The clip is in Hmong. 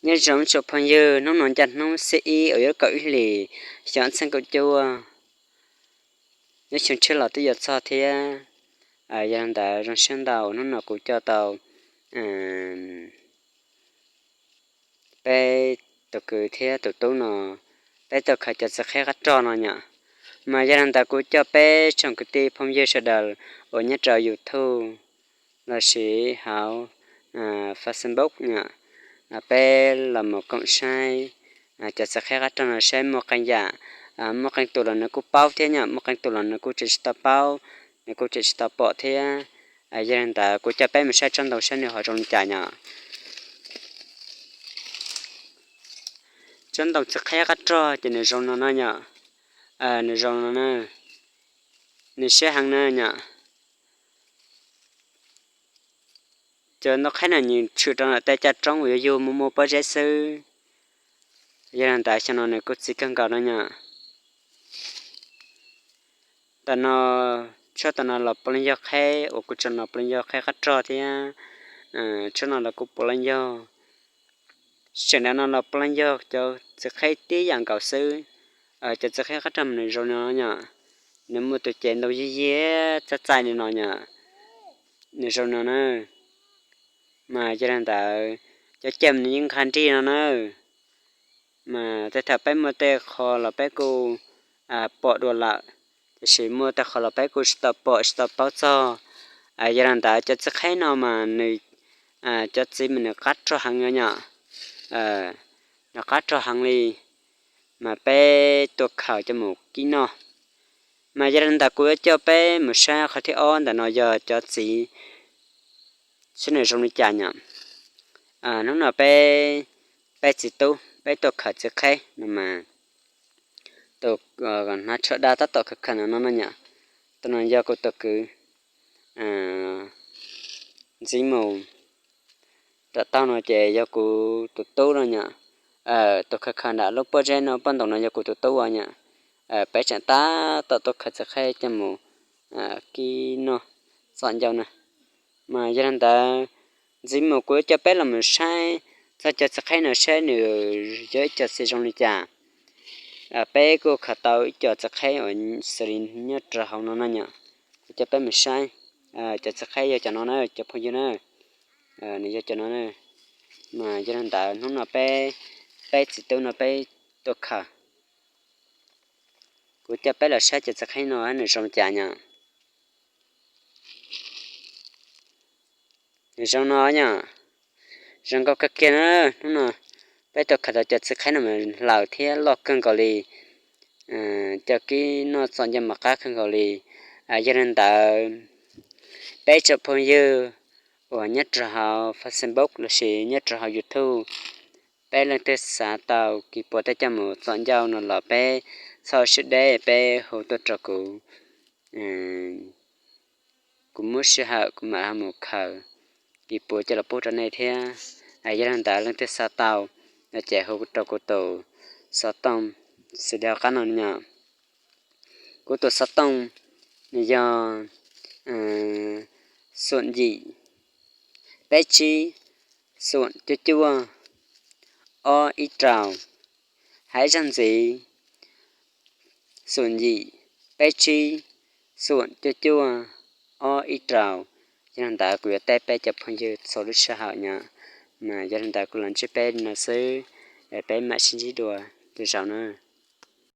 Nyob zoo tsoom phooj ywg, hnub no ncaj hnub xiab ib uas yuav kaum ib hlis xyoo ob txhiab kaum cuaj, lub xyoo tshiab los twb yuav txog thiab. Yog li ntawd zoo siab ntau uas hnub no kuv coj tau peb tus kwv thiab tus tub no, peb tuaj khaws cov txiv qhaib qab rog no yom. Mas yog li ntawd kuv coj peb tsoom kwv tij phooj ywg sawv daws uas nyob rau YouTube lossis hauv Facebook yom, peb los mus koom saib cov txiv qhaib qab rog no saib muaj qee yam, muaj qee tus los nws kuj paub thiab yom, muaj qee tus los nws kuj tseem tsis tau paub, nws kuj tseem tsis tau pom thiab. Yog li ntawd kuv coj peb mus saib tsob ntoo saib nws ho zoo li cas yom. Tsob ntoo txiv qhaib qab rog ces nws zoo no na yom. Nws zoo no na, nws siab heev na yom. Cov ntoo qhaib no nws tshwm rau ntawm tej caj roob uas yuav yug muaj muaj pob zeb xwb. Yog li ntawd xyoo no nws kuj txiv kawg nkaus no yom. Tam no, tsob tam no los puav leej yog qhaib uas kuv tso no puav leej yog qhaib qab rog thiab. Tsob no los kuj puav leej yog, tseem ntawm no los puav leej yog cov txiv qhaib tib yam nkaus xwb. Cov txiv qhaib qab rog mas nws zoo no yom, nws muaj tus cev ntau yig yig txaij txaij li no yom, nws zoo no na. Mas yog li ntawd, cov cag mas nws yeej nqha nrig no na. Mas tej thaum peb muaj tej qho los peb kuj pom dua lawm, tiam sis muaj tej qho los peb kuj tsis tau pom tsis tau paub txog. Yog li ntawd cov txiv qhaib no mas nws, cov txiv mas nws qab rog heev no yom, nws qab rog heev li, mas peb tuaj khaws coj mus kib noj. Mas yog li ntawd kuv yuav coj peb mus saib qhov thib ob ntawm no yog cov txiv, saib nws zoo li cas yom. Hnub no peb, peb txiv tub peb tuaj khaws txiv qhaib no mas, tus hnav tsho daj tab tom khaws khaws no no yom, tus no yog kuv tus kwv ntxiv mus. Tom taug no ces yog kuv tus tub no yom, tus khaws khaws nram lub pob zeb no pob ntoos no yog kuv tus tub os yom. Peb tseem tab tom tuaj khaws txiv qhaib coj mus kib noj txom ncauj na. Mas yog li ntawd, ntxiv mus kuv yuav coj peb los mus saib txog cov txiv qhaib no saib nws yog ib co txiv zoo li cas. Peb kuj khaws tau ib co txiv qhaib uas xws li nyob rau hauv no no yom, kuv coj peb mus saib. Cov txiv qhaib yog cov no na cov phooj ywg na, nws yog cov no na. Mas yog li ntawd hnub no peb, peb txiv tub no peb tuaj khaws, kuv coj peb los saib cov txiv qhaib no nws zoo li cas yom. Nws zoo no yom, zoo nkauj kawg kiag na. Hnub no peb tuaj khaws tau cov txiv qhaib no mas hlaws thiab loj kawg nkaus li, coj kib noj txom ncauj mas qab kawg nkaus li. Yog li ntawd, peb tsoom phooj ywg uas nyob rau hauv Facebook lossis nyob rau hauv YouTube, peb leej twg xav tau kis puas tej coj mus txom ncauj no los peb txhob siab deb peb hu tuaj rau kuv. Kuv muab sij hawm kuv mam ho mus khaws kis puas coj los pub rau nej thiab. Yog li ntawd leej twg xav tau no ces hu rau kuv tus xov tooj xws li hauv qab no yom. Kuv tus xov tooj nws yog xoom yim peb tsib xoom cuaj cuaj ob ib rau, hais zaj ntxiv, xoom yim peb tsib xoom cuaj cuaj ob ib rau. Yog li ntawd kuv yuav teb peb cov phooj ywg txhua lub sij hawm yom. Mas yog li ntawd kuv los ntsib peb li no xwb, peb mam sib ntsib dua lwm zaus na.